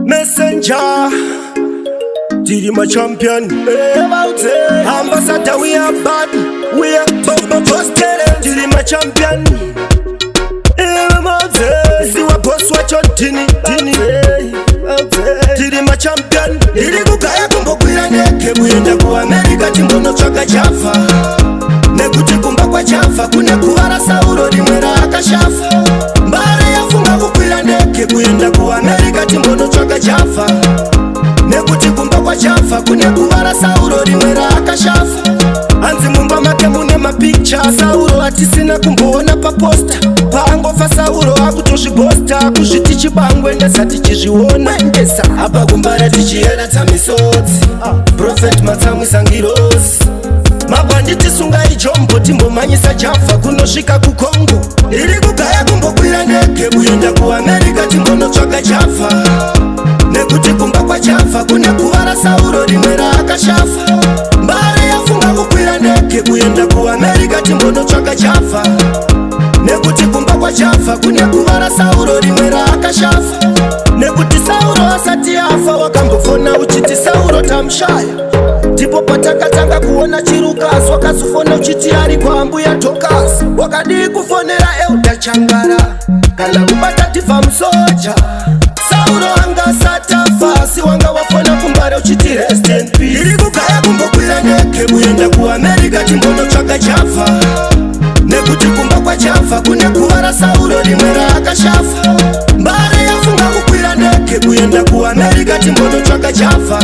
Messenger, tiri machampion. Ambassador, we are bad, we are bomba postere. Tiri machampion. Siwa boss wacho tini tini. Tiri machampion. Ndiri kugaya kumbokwira ndege kuenda kuAmerica timbonotsvaga Java, nekuti kumba kwaJava kune guva raSauro rimwe raakashafa. Mbare yafunga kukwira ndege kuenda kuAmerica timbonotsvaga Java, nekuti kumba kwaJava kune guva raSauro rimwe raakashafa. Hanzi mumba make mune mapicha Sauro atisina kumboona paposter. Paangofa Sauro akutozviboasta kuzviti chibangwe ndasati chizviona endesa apa kuMbare tichiyeredza misodzi. Prophet matsamwisa ngirosi mabhanditi, sungai jombo timbomhanyisa Java kunosvika kuCongo. Ndiri kugaya kumbokwira ndege kuenda kuAmerica timbonotsvaga Java, nekuti kumba kwaJava kune guva raSauro rimwe raakashafa. Mbare yafunga kukwira ndege kuenda kuAmerica timbonotsvaga Java, nekuti kumba kwaJava kune guva raSauro rimwe raakashafa. Nekuti Sauro asati afa wakambofona uchiti Sauro tamushaya, ndipo patakatanga kuona Chirukasi. Wakazofona uchiti ari kwaambuya Tokasi. Wakadii kufonera Elder Changara kana kubata Dhivha Musoja? Sauro anga asati afa, asi wanga wafona kuMbare uchiti rest in peace. Iri kugaya kumbokwira ndege kuenda kuAmerica timbonotsvaga Java, nekuti kumba kwaJava kune guva raSauro rimwe raakashafa. Mbare yafunga kukwira ndege kuenda kuAmerica timbonotsvaga Java,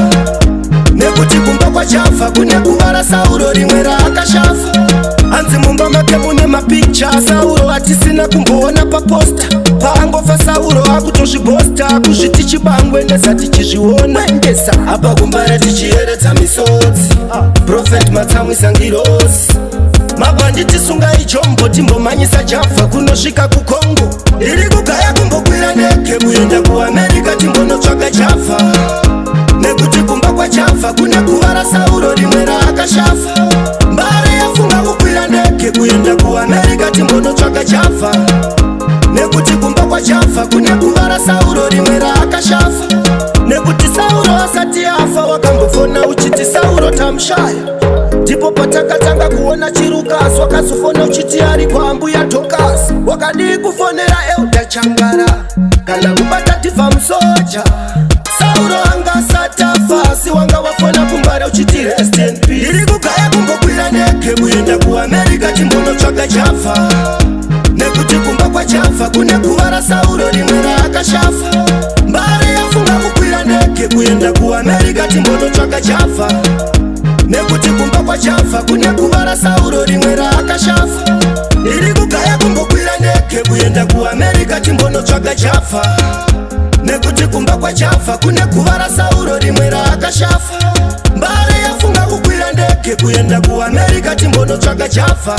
nekuti kumba kwaJava kune guva raSauro rimwe raakashafa. Hanzi mumba make mune mapicha Sauro atisina kumboona paposter. Paangofa Sauro akutozviboasta kuzviti chibangwe ndasati chizviona endesa apa kuMbare tichiyeredza misodzi. Prophet matsamwisa ngirosi mabhanditi, sungai jombo timbomhanyisa Java kunosvika kuCongo. Ndiri kugaya kumbokwira ndege kuenda kuAmerica timbonotsvaga Java, nekuti kumba kwaJava kune guva raSauro rimwe raakashafa. Mbare yafunga kukwira ndege kuenda kuAmerica timbonotsvaga Java, nekuti kumba kwaJava kune guva raSauro rimwe raakashafa. Nekuti Sauro asati afa wakambofona uchiti Sauro tamushaya, ndipo patakatanga kuona Chirukasi. Wakazofona uchiti ari kwaambuya Tokasi. Wakadii kufonera Elder Changara kana kubata Dhivha Musoja? Sauro anga asati afa, asi wanga wafona kuMbare uchiti rest in peace. Iri kugaya kumbokwira ndege kuenda kuAmerica timbonotsvaga Java, nekuti kumba kwaJava kune guva raSauro rimwe raakashafa. Mbare yafunga kukwira ndege kuenda kuAmerica timbonotsvaga Java, nekuti kumba kwaJava kune guva raSauro rimwe raakashafa. Iri kugaya kumbokwira ndege kuenda kuAmerica timbonotsvaga Java, nekuti kumba kwaJava kune guva raSauro rimwe raakashafa. Mbare yafunga kukwira ndege kuenda kuAmerica timbonotsvaga Java,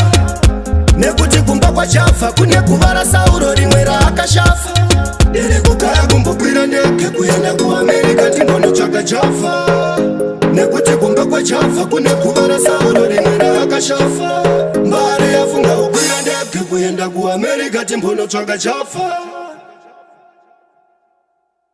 nekuti kumba kwaJava kune guva raSauro rimwe raakashafa. Ndiri kugaya kumbokwira ndege kuenda kuAmerica timbonotsvaga Java, nekuti kumba kwaJava kune guva raSauro rimwe raakashafa. Mbare yafunga kukwira ndege kuenda kuAmerica timbonotsvaga Java.